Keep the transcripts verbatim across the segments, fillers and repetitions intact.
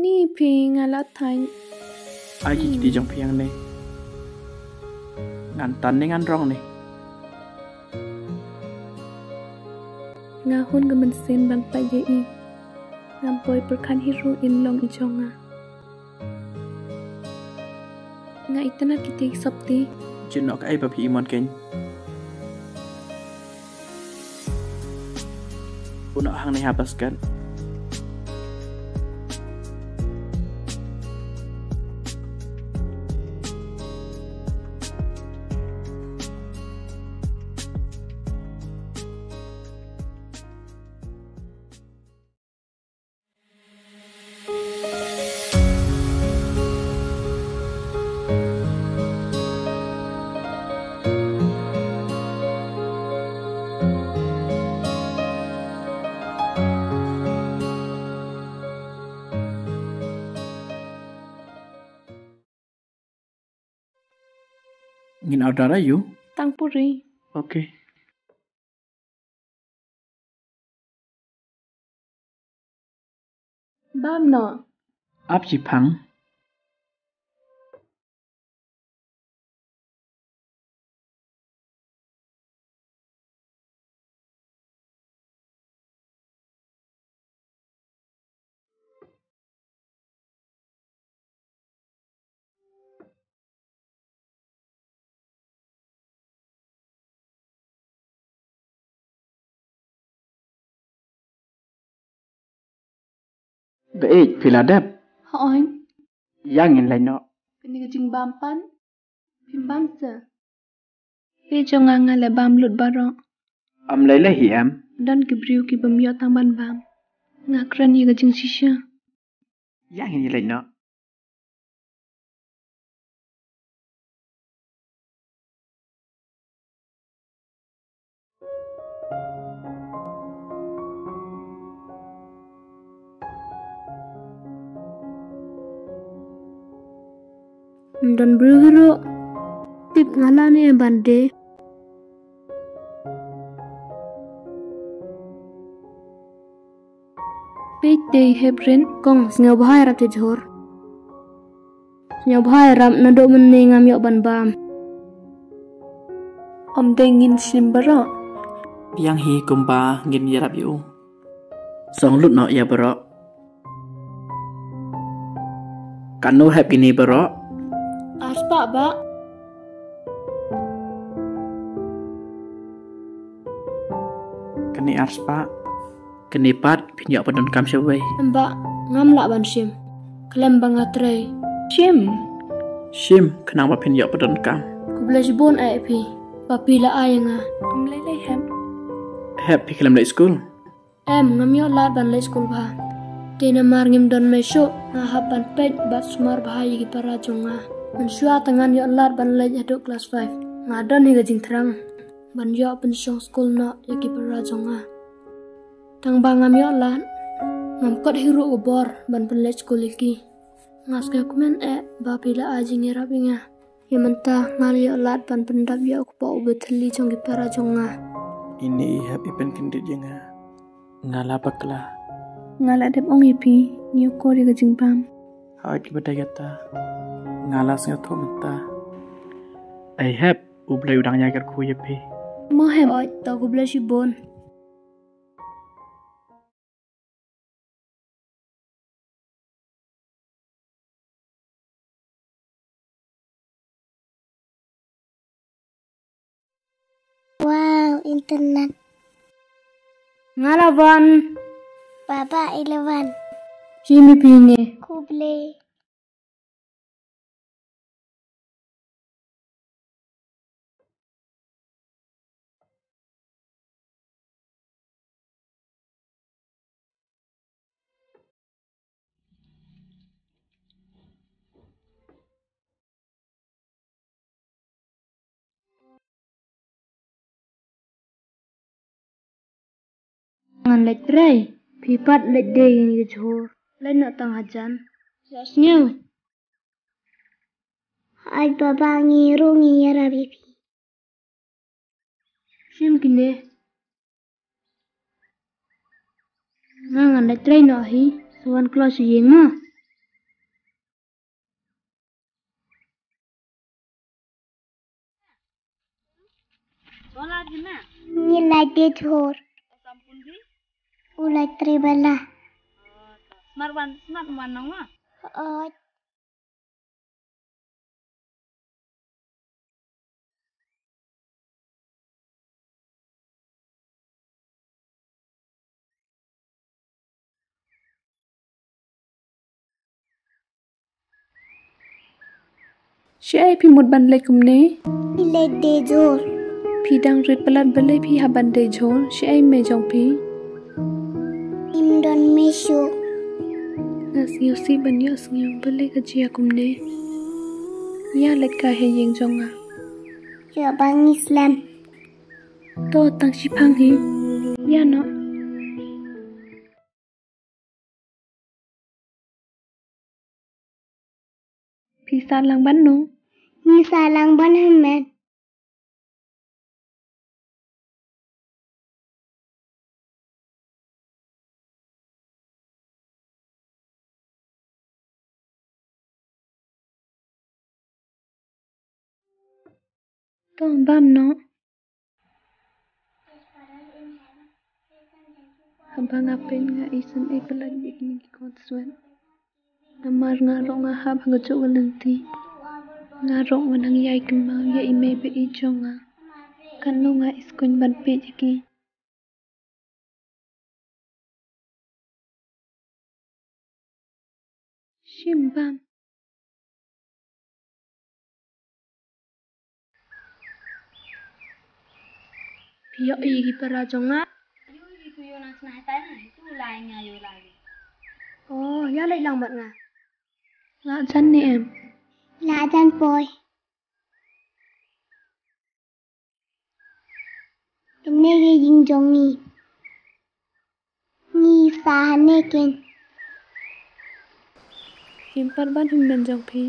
Ni phi nga la thaiñ. Ai ki kti jong phi hangne. Ngan tan ne ngan rong ne? Nga hun ka mynsiem ban pait ïa i. Ngam poi pyrkhat hi ruh in long i jong nga. Nga itynnad kiti ki sopti. Jin nok ai ba phi imon kein. Uno hangne ha basket. Ngin order aïu? Tang puri. Okay. Bam noh. Ap shi phang. Ba ïeit, phi la dep? Hooid. Ïa ngin leit noh. Kane ka jingbam pat phim bam sa. Phi jong nga nga la bam lut baroh. Am lei lei hi em? Don ki briew ki bym ïoh tang ban bam. Nga kren ïa ka jingshisha. Ïa ngin ïa leit noh. Ym don briew hi ruh. Tip nga la ne ban de. Peit te hep rin kong sngewbha ïarap te jhur. Sngewbha ïarap naduh mynne ngam ïoh ban bam. Ym dei ngin shim baroh. Biang hi kumba ngin ïarap ïa u. Song lut noh ïa baroh. Katno hep kine baroh? Arspah bah. Kane arspah. Kane pat phin ïoh pyndonkam shawei. Em bah, ngam lah ban shim. Khlem ba nga trei. Shim. Shim khnang ba phin ïoh pyndonkam. Khublei shibun eh phi ba phi la ai ïa nga. Ym lei lei hep. Hep phi khlem leit skul? Em, ngam ïoh lad ban leit skul bha. Te namar ngim don mei shuh, nga hap ban peit bad sumar bha ïa ki para jong nga. Mynshuwa te ngan ïoh lad ban leit haduh klas five. Nga don hi ka jingthrang ban ïoh pynshong skul noh ïa ki para jong nga. Tang ba ngam ïoh lad, ngam kot hi ruh u bor ban pynleit skul ïa ki. Nga sngewkmen eh ba phi la ai jingïarap ïa nga. Ïa mynta nga la ïoh lad ban pyndap ïa u kpoh u ba thylli jong ki para jong nga. Ine i hep i pynkyndit ïa nga. Nga la bakla. Nga la dep ong ïa phi, ngi ïoh kor ïa ka jingbam. Hooid ki ba dei kata. Nga la sngewthuh mynta. Ei hep, U Blei u dang ïa kyrkhu ïa phi. Mo hep. Hooid, to khublei shibun. Wow, internet. Nga la wan. Baba eleven. Simi pine. Khublei. Ngan leit trei, phi pat leit dei ïa ka jhur. Leit noh tang hajan. Sa sngew. Ai baba ngi ruh ngi ïarap ïa phi. Shim kine. Nga ngan leit trei noh hi, sa wan kloi sha ïing mo. Ngi la dei jhur. U la trei bala. Smart wan, smart wan nang wa. Oi. Shaei phi mut ban leit kumne? Phi leit dei jhur. Phi dang rit palat balei phi hap ban dei jhur? Shaei mei jong phi? Im don mei shuh. Nga sngew sih ban ïohsngew balei ka jia kumne. Ïa leit kai ha ïing jong nga. Ïa ba ngi slem. To tang shiphang hi. Ïa noh. Phi sah lang ban nong? Ngi sah lang ban hynmen. To bam noh. Haba nga peit nga isynei palat ïa kine ki khun swet. Namar nga ruh nga hap ha kajuh ka lynti. Nga ruh nga nang ïai kynmaw ïa i mei baieit jong nga. Katno nga iskuin ban peit ïa ki. Shim bam. Phi ïohi ïa ki para jong nga? Ïohi, phi ïoh nang sngewthuh na itu lai nga ïoh lai. Oh, ïa leit lang bad nga. La jan ne em? La jan poi. Kumne ka ïing jong ngi. Ngi sah hangne kein. Im pat ban hynmen jong phi.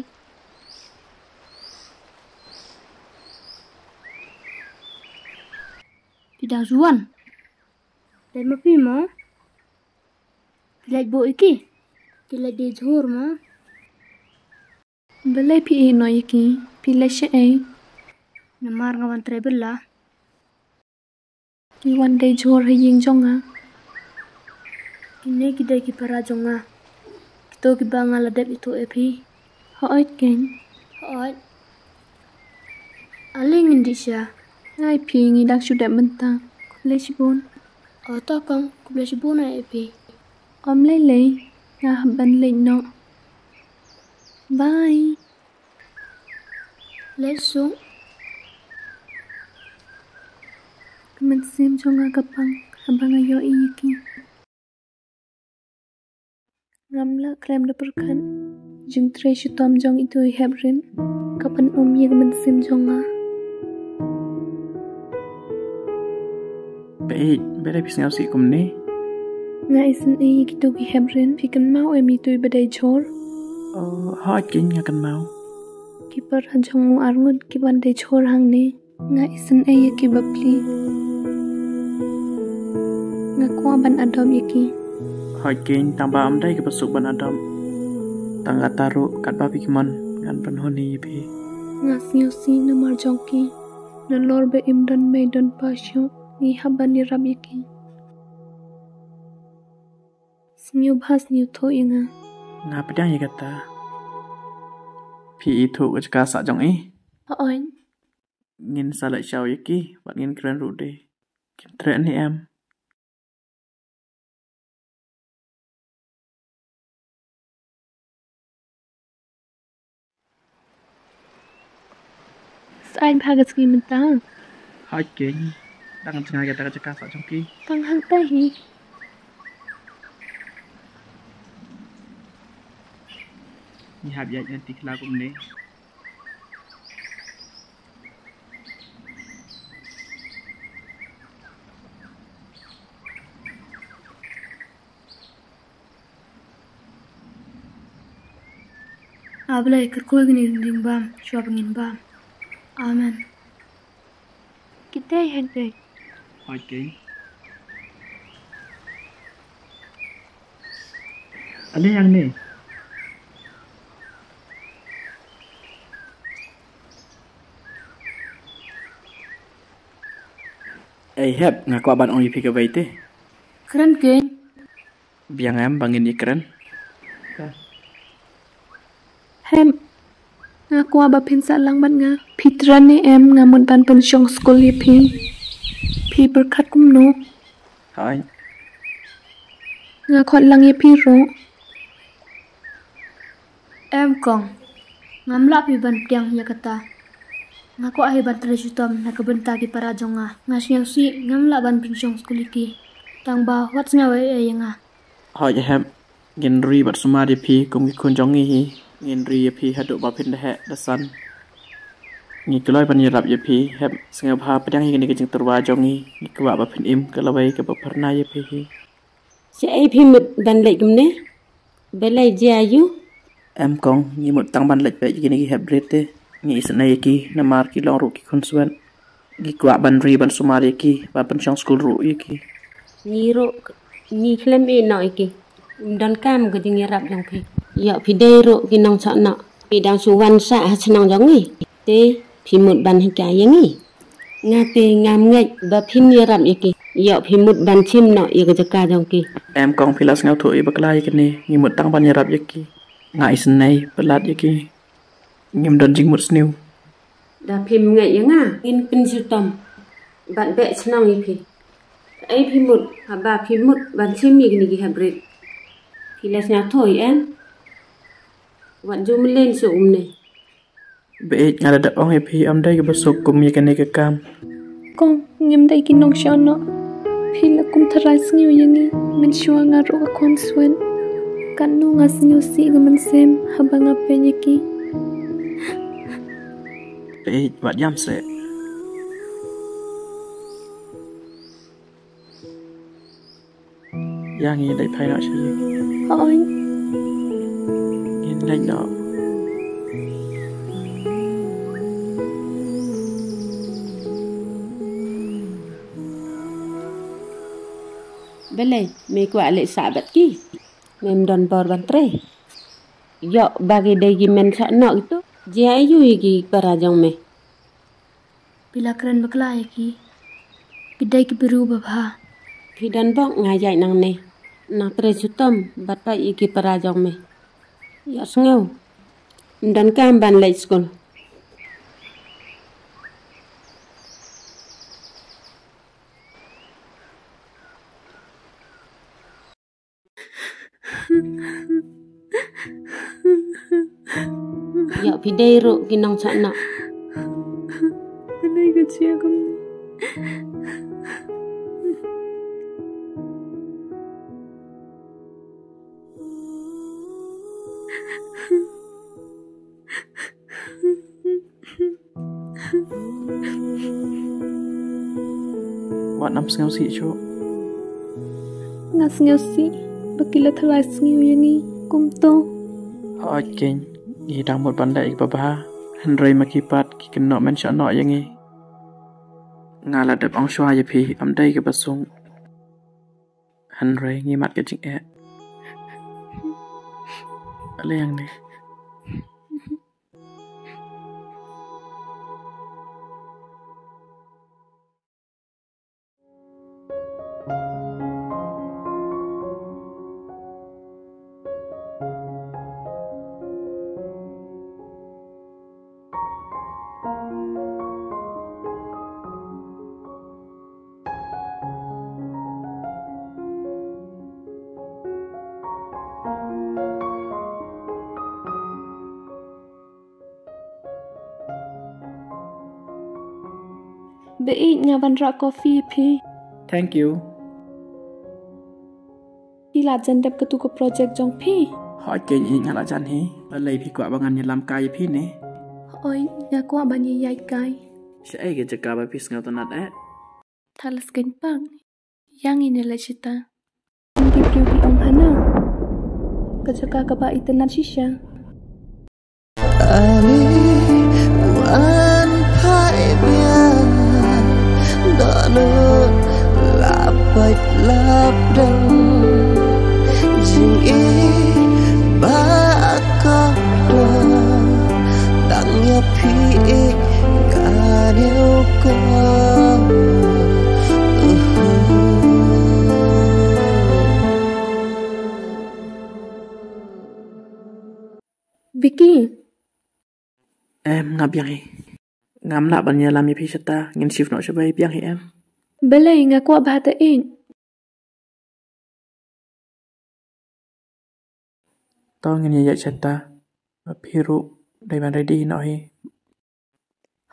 Phi dang ju wan? Dei ma phi mo? Phi leit buh ïa ki? Ki leit dei jhur mo? Balei phi ïeh noh ïa ki? Phi leit shaei? Namar nga wan trei bylla. Ki wan dei jhur ha ïing jong nga. Kine ki dei ki para jong nga. Kito kiba nga la dep ithuh ïa phi. Hooid keiñ. Hooid. Ale ngin dih sha. Ngai phi, ngi dang shu dep mynta. Khublei shibun. O to kong, khublei shibun ïa phi. Ym lei lei, nga hap ban leit noh. Bye. Leit suk. Ka mynsiem jong nga ka pang haba nga ïohi ïa ki. Ngam lah khlem da pyrkhat jingtrei shitom jong itu i hep rit ka pynum ïa ka mynsiem jong nga. Baieit, balei phi sngewsih kumne? Nga isynei ïa kito ki hep rit. Phi kynmaw em itu i ba dei jhur? Oh, hooid keiñ nga kynmaw. Ki para jong u arngut ki wan dei jhur hangne. Nga isynei ïa ki bapli. Nga kwah ban adopt ïa ki. Hooid keiñ, tang ba ym dei kaba suk ban adopt. Tang kata ruh katba phi ki mon ngan pynhun ïa phi. Nga sngewsih namar jong ki. Nalor ba im don mei don pa shuh, ngi hap ban ïarap ïa ki. Sngewbha sngewthuh ïa nga. Nga pdiang ïa kata. Phi ithuh ka jaka sah jong i? Hooid. Ngin sa leit shaw ïa ki bad ngin kren ruh de. Kin treh ne em? Sa ai bha ka sngi mynta. Hooid keiñ. Dang jngai kata ka jaka sah jong ki. Tang hangta hi. Ngi hap ïaid ngan ti khlaw kumne. A Blei, kyrkhu ïa kine ki jingbam shuwa ba ngin bam. Amen. Kita ïa dei. Hooid keiñ. Ale ïa ngi. Ei Hep, nga kwah ban ong ïa phi kawei te. Kren keiñ. Biang em ba ngin ïakren? Hep, nga kwah ba phin sah lang bad nga. Phi trai ne em, nga mut ban pynshong skul ïa phi. Phi pyrkhat kumno? Hooid. Nga khot lang ïa phi ruh. Em kong, ngam lah phi ban pdiang ïa kata. Nga kwah hi ban trei shitom na ka bynta ki para jong nga. Nga sngewsih ngam lah ban pynshong skul ïa ki. Tang ba wat sngew ei ei ïa nga. Hooid Hep, ngin ri bad sumar ïa phi kum ki khun jong ngi hi. Ngin ri ïa phi haduh ba phin da heh da san. Ngi kloi ban ïarap ïa phi Hep, sngewbha pdiang ïa kane ka jingtyrwa jong ngi. Ngi kwah ba phin im ka lawei kaba phyrnai ïa phi hi. Shaei phi mut ban leit kumne? Balei, jia aiu? Em kong, ngi mut tang ban leit peit ïa kine ki heprit te. Ngi isynei ïa ki namar ki long ruh ki khun swet. Ngi kwah ban ri ban sumar ïa ki, ban pynshong skul ruh ïa ki. Ngi ruh ngi khlem ïeh noh ïa ki. Ym donkam ka jingïarap jong phi. Ïoh phi dei ruh ki nongshah noh. Phi dang shu wan sah ha shnong jong ngi. Te phi mut ban hikai ïa ngi. Nga te ngam ngeit ba phin ïarap ïa ki. Ïoh phi mut ban shim noh ïa ka jaka jong ki. Em kong, phi la sngewthuh ïa bakla ïa kine, ngi mut tang ban ïarap ïa ki. Nga isynei palat ïa ki. Ngim don jingmut sniew. Da phim ngeit ïa nga, ngin pynshitom bad beh shnong ïa phi. Kaei phi mut haba phi mut ban shim ïa kine ki heprit? Phi la sngewthuh ïa em? Wat ju mlien shuh kumne. Beit, nga la dep ong ïa phi, ym dei kaba suk kum ïa kane ka kam. Kong, ngim dei ki nongshah noh. Phi la kum tharai sngew ïa ngi mynshuwa nga ruh ka khun swet. Katno nga sngewsih ka mynsiem haba nga peit ïa ki. Beit, wat ïam seh. Ïa ngi leit phai noh sha ïing. Hooid. Ngin leit noh. Balei me kwah leit sah bad ki? Mem don bor ban trei? Ïoh ba ki dei ki men shah noh kito. Jia aiu ïa ki para jong me? Phi la kren bakla ïa ki. Phi dei ki briew babha. Phi don bok, nga ïaid nangne. Nang trei shitom bad peit ïa ki para jong me. Ïohsngew, ym donkam ban leit skul. Ïoh phi dei ruh ki nongshah noh. Balei ka jia kumne? Wat nym sngewsih shuh. Nga sngewsih ba ki la tharai sngew ïa ngi kumto. Hooid keiñ, ngi dang mut ban leh ïa kiba bha, hynrei ma ki pat ki kynnoh men shah noh ïa ngi. Nga la dep ong shuwa ïa phi, ym dei kaba suk. Hynrei ngi mad ka jingeh. Balei hangne? Beit, nga ban rah coffee ïa phi. Thank you. Phi la jan dep katu ka project jong phi? Hooid keiñ, nga la jan hi. Balei, phi kwah ba ngan ïalam kai ïa phi ne? Hooid, nga kwah ban ïaid kai. Shaei ka jaka ba phi sngewtynnat eh? Thailand Skein Park. Ïa ngi ne leit shata. Ki briew ki ong hana ka jaka kaba itynnat shisha. Ani wan phai biang, da no lap pait lap dang. Jingim ba kong dang, tang ïa phi ka dei u kong. Vicky. Em, nga biang hi. Ngam lah ban ïalam ïa phi shata, ngin shift noh shawei, biang hi em. Balei, nga kwah bha te ïeit. To ngin ïa ïaid shata. Ba phi ruh dei ban ready noh hi.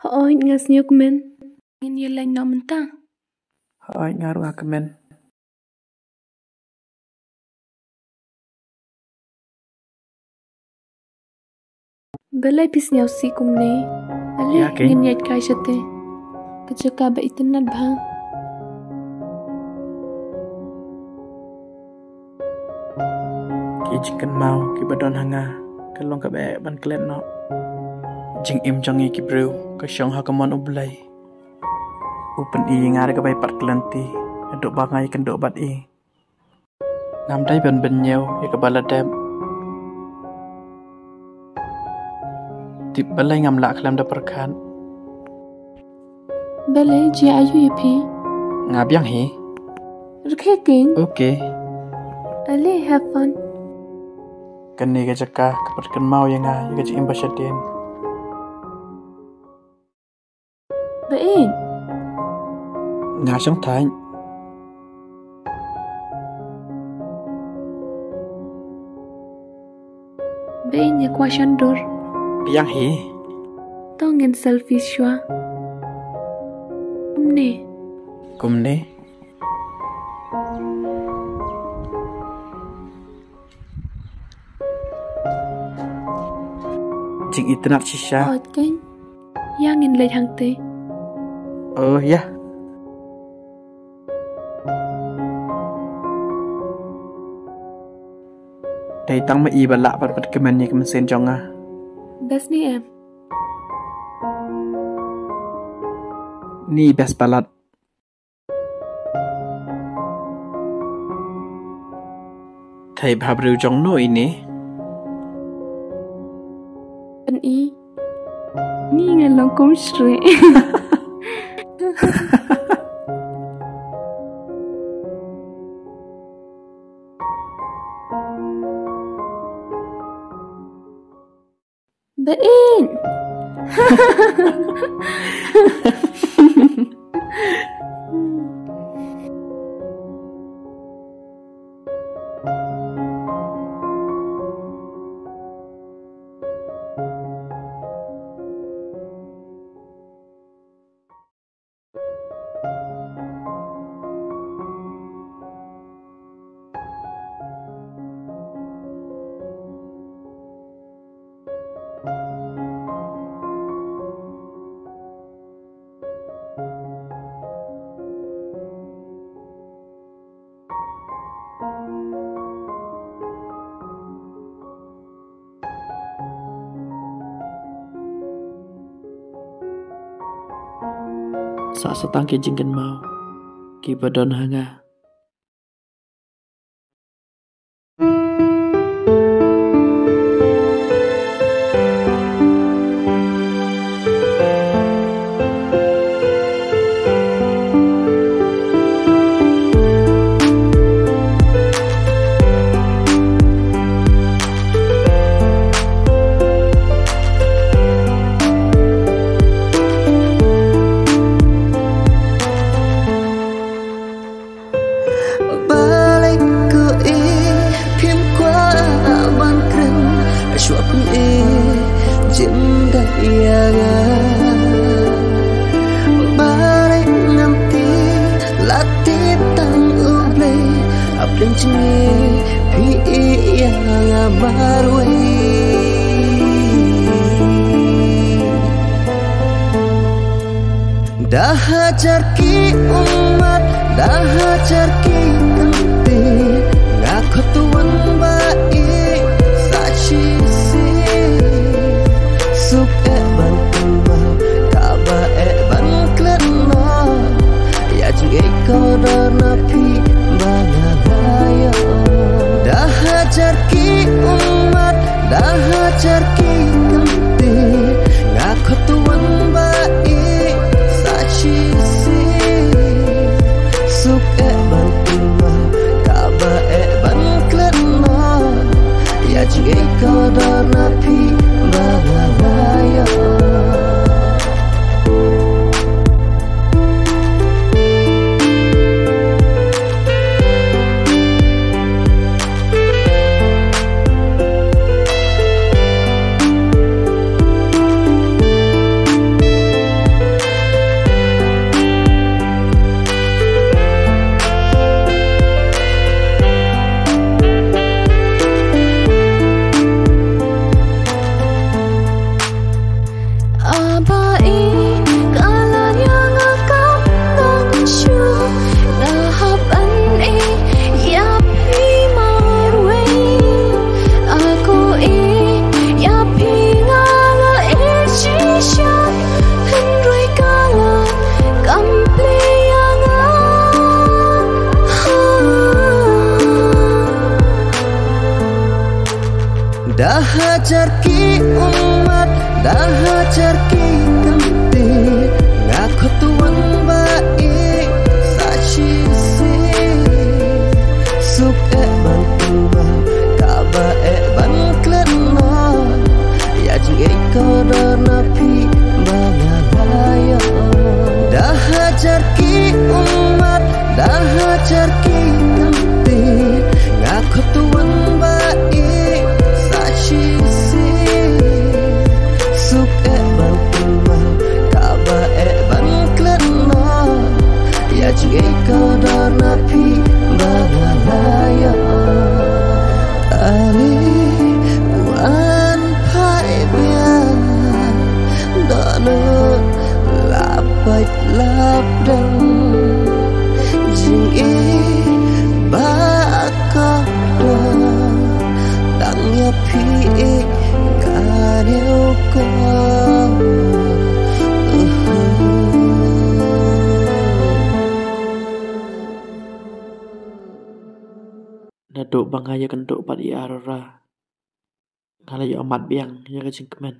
Hooid, nga sngewkmen. Ngin ïa leit noh mynta. Hooid, nga ruh nga kmen. Balei phi sngewsih kumne? Ale, ïa, okay. Ngin ïaid kai shate. Ka jaka ba itynnad bha. Ki jingkynmaw kiba don ha nga ka long kaba eh ban klet noh. Jingim jong ngi ki briew ka shong ha ka mon U Blei. U pyni ïa nga da ka bai pat ka lynti haduh ba nga ïakynduh bad i. Ngam dei ban bynñiew ïa kaba la dep. Tip balei ngam lah khlem da pyrkhat. Balei, jia aiu ïa phi? Nga biang hi. Rkhie keiñ. Okay. Ale, have fun. Kane ka jaka ka pynkynmaw ïa nga ïa ka jingim ba shadien. Ba ïeit. Nga shong thaiñ. Ba ïeit, nga kwah shon dur. Biang hi. To ngin selfie shuwa. Kumne. Kumne. Jingitynnad shisha. Hooid keiñ. Ïa ngin leit hangtei. Oh, ïa. Dei tang ma i ba lah pat ban kmen ïa ka mynsiem jong nga. Best ne em? Ni best palat. Thei bha briew jong no ine. Kan i. Ni nga long kum Shrek. Ba ïeit. Sa sa tang ki jingkynmaw kiba don ha nga. Balei ko i phim kwah ban kren shuwa phi i jin da ïa nga. Balei ngam tip la tip tang U Blei ha pdeng jong ngi phi i ïa nga marwei. Da hajar ki ummat, da hajar ki kynthei, nga khot wan ba i sa shisien. Suk eh ban kynmaw, kaba eh ban klet noh ïa jingïeit kordor na phi ba nga la ïoh. Da hajar ki ummat, da hajar ki kynthei, nga khot wan ba i sa shisien. Suk eh ban kynmaw, kaba eh ban klet noh ïa jing Ka dor na phi ba nga la ïoh. Aba i ka la ïa nga kam dang shu na hap an i ïa phi marwei. Ako i ïa phi nga la i shisha hynrei ka la kam plie ïa nga. Da hajar ki ummat, da hajar ki kynti, nga khot wan ba i sa shisien. Suk eh ban kynmaw, kaba eh ban klet noh ïa jingïeit ka dor na phi ba nga la ïoh. Da hajar ki ummat, da hajar ki kynti, nga khot wan ba i sa shisien. Suk eh ban kynmaw, kaba eh ban klet noh ïa jingïeit ka dor na phi ba nga la ïoh. Kali wan phai biang, dohnud la pait la pdeng. Jingïeit ba ka don tang ïa phi, ïeit ka dei u ko. Naduh ba nga ïakynduh bad i Aurora, nga la ïoh mat biang ïa ka jingkmen.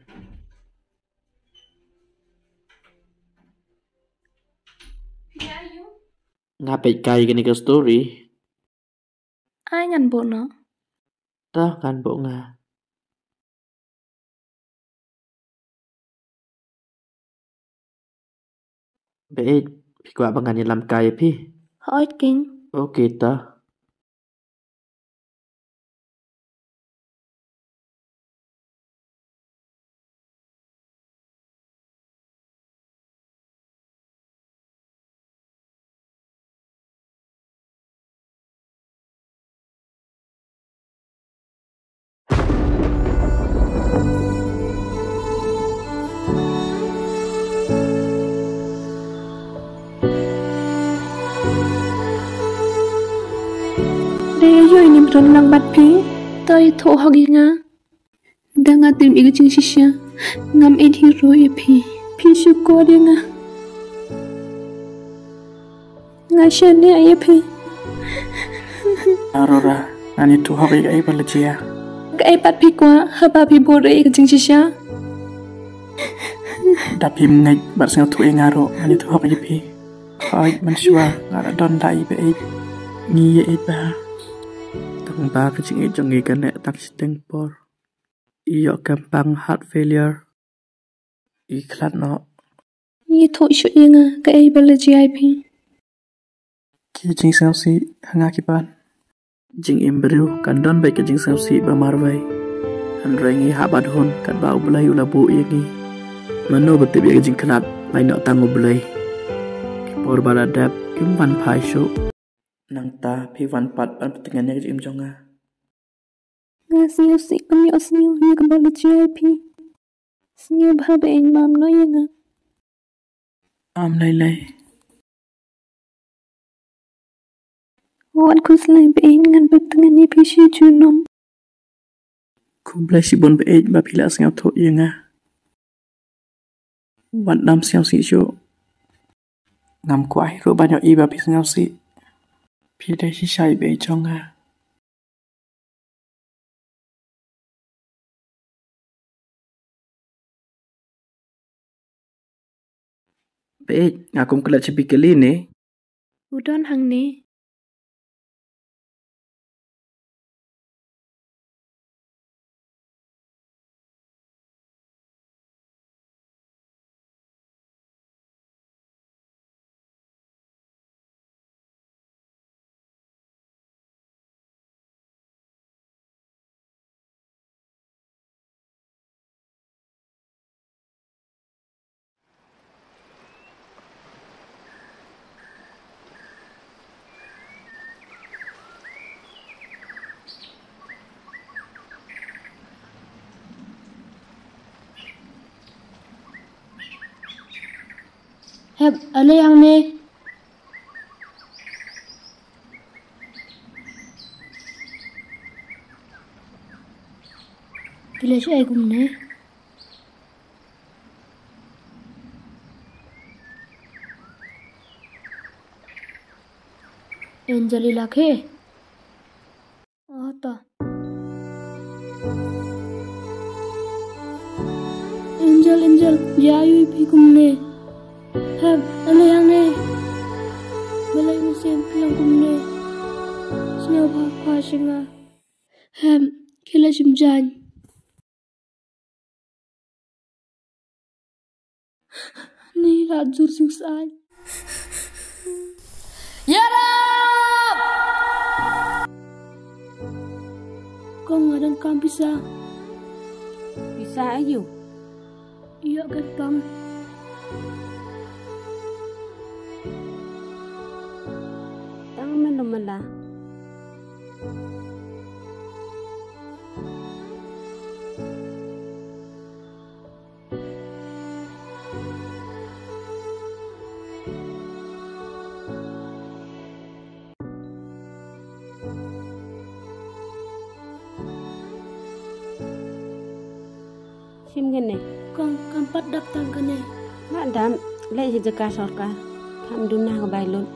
Nga peit kai kane ka story. Ai ngan buh noh. Tah ngan buh nga. Beit, phi kwah ba ngan ïalam kai ïa phi? Hooid king. Okay tah. Dei aïu ïa ngi ba don lang bad phi? To ïathuh hok ïa nga. Da nga tim ïa ka jingshisha, ngam ïeit hi ruh ïa phi. Phi shu khot ïa nga. Nga shaniah ïa phi. Aurora, ngan ïathuh hok ïa kaei ba la jia. Kaei pat phi kwah haba phi buhrieh ïa ka jingshisha? Da phim ngeit bad sngewthuh ïa nga ruh, ngan ïathuh hok ïa phi. Hooid, mynshuwa nga la don da i Beit. Ngi ïeit bha. Tang ba ka jingïeit jong ngi ka neh tang shiteng por. I ïoh kem pang heart failure. I khlad noh. Ïathuh shuh ïa nga kaei ba la jia ïa phi. Ki jingsngewsih ha nga ki pan. Jingim briew kan don beit ka jingsngewsih ba marwei. Hynrei ngi hap ban hun katba U Blei u la buh ïa ngi. Mano ba tip ïa ka jingkhlad, lai noh tang U Blei. Ki por ba la dep kim wan phai shuh. Nangta phi wan pat ban pyntngen ïa ka jingim jong nga. Nga sngewsih, ngam ïohsngew ïa kaba la jia ïa phi. Sngewbha Beit, map noh ïa nga. Ym lei lei. Wat khuslai Beit, ngan pyntngen ïa phi shi junom. Khublei shibun Beit ba phi la sngewthuh ïa nga. Wat dang sngewsih shuh. Ngam kwah hi ruh ban ïohi ba phi sngewsih. Phi dei shisha i Beit jong nga. Beit, nga kum klet sha phi kali ne. U don hangne. Hep, ale hangne. Ki leh shaei kumne? Angel i la khe. Ata. Angel, Angel, jia ïa phi kumne. Hem, ale hangne. Balei mynsiem phi long kumne? Sngewbha pha sha nga. Hem, khie leit shim jaiñ. Ni la jur sing sai. Ïarap! Kong, nga donkam pisa. Pisa aïu? Ïoh ka pang. Tang me no mala. Shim kane. Kong, kam pat dap tang kane. Nga dap, leit ha jaka sorkar. Kam duna ka bai lut.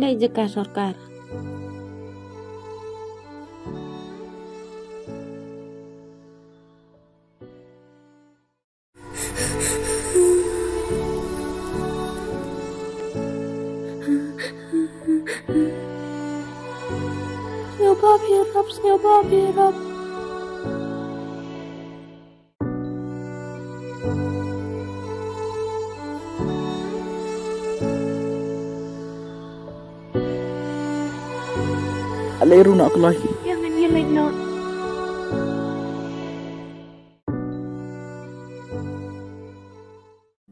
Leit jaka sorkar. Sngewbha phi ïarap, sngewbha phi ïarap. Ale ruh noh kloi. Ïa ngan ïa leit noh.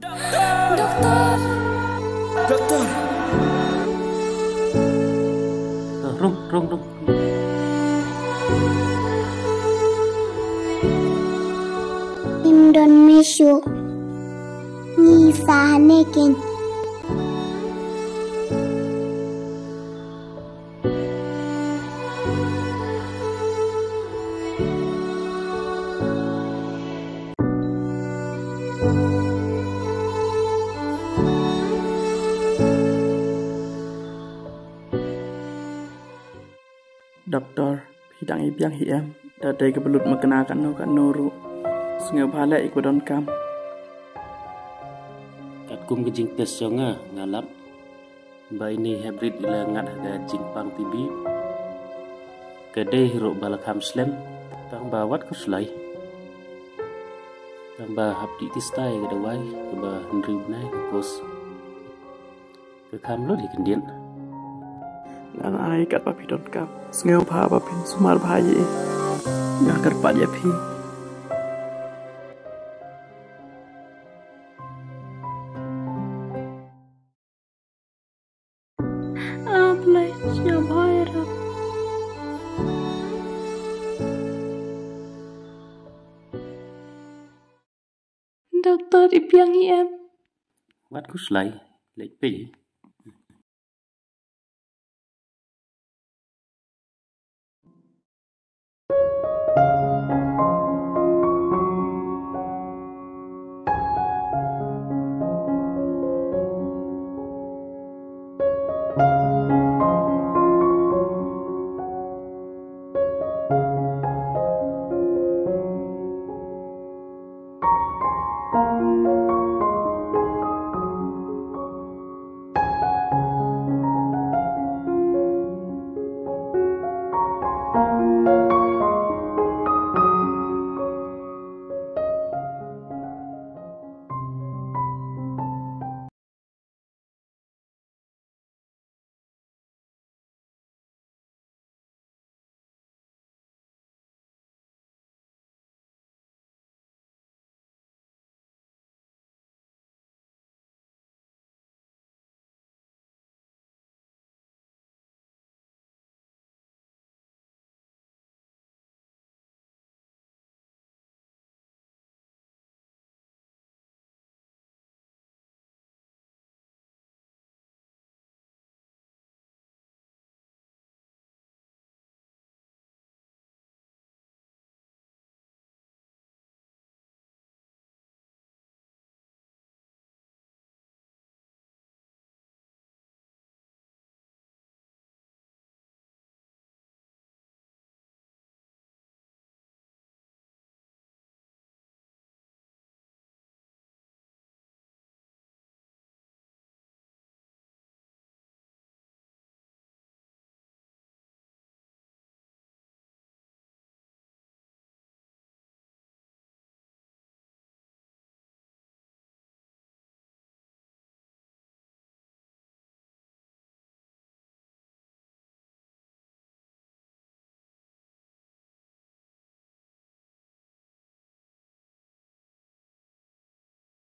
Doktor! Doktor! Rung, rung, rung. Ngim don me shuh. Ngi sa hangne kein. Doktor, phi dang i biang hi em? Da dei kaba lut makna katno katno ruh. Sngewbha leh ïa kaba donkam. Katkum ka jingtest jong nga, nga lap ba ine i hep rit i la ngat ha ka jingpang T B. Ka dei hi ruh ba la kham slem, tang ba wat khuslai. Tang ba hap dih tista ïa ka dawai kaba hynriew bnai ka course. Ka kham lut hi khyndiat. Ngan ai katba phi donkam. Sngewbha ba phin sumar bha ïa i. Nga kyrpad ïa phi. Ah, Blei, sngewbha ïa rap. Doktor, i biang hi em? Wat khuslai, leit peit.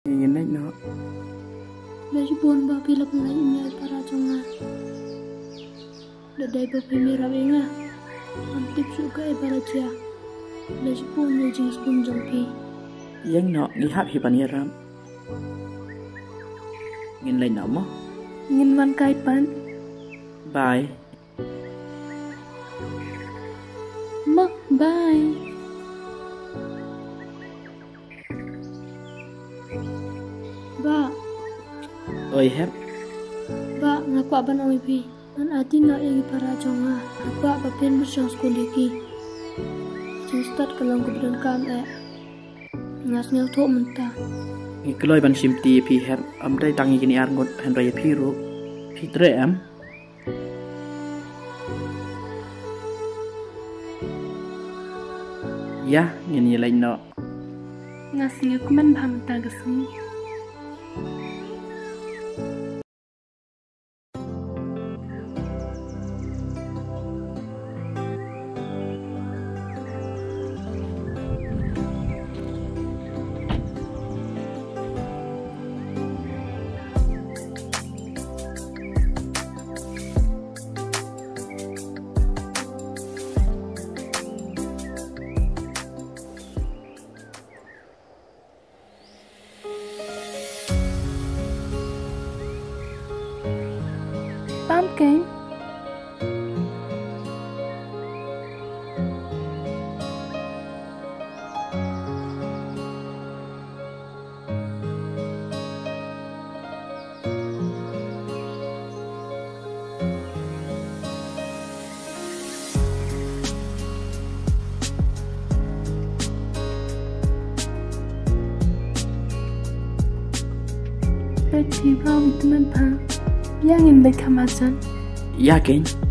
Ngin leit noh. Leit bun ba phi la pynlait ïa i para jong nga. Da dei ba phim ïarap ïa nga. Ngam tip shuh kaei ba la jia. Leit bun ïa i jingsngewbha jong phi. Ïeng noh, ngi hap hi ban ïarap. Ngin leit noh mo. Ngin wan kai pat. Bye. Ma, bye. Bah. Oi, Hep. Bah, nga kwah ban ong ïa phi. Ngan aiti noh ïa ki para jong nga. Nga kwah ba phin bishong skul ïa ki. Jingstad ka long kaba donkam eh. Nga sngewthuh mynta. Ngi kloi ban shimti ïa phi, Hep. Ym dei tang ïa kine ar ngut, hynrei ïa phi ruh. Phi treh em? Ïa, ngin ïa leit noh. Nga sngewkmen bha mynta ka sngi. Pumpkin. Peit phi, bha ïa u tymmen bha. Ïa ngin beit kham arjan. Ïa keiñ.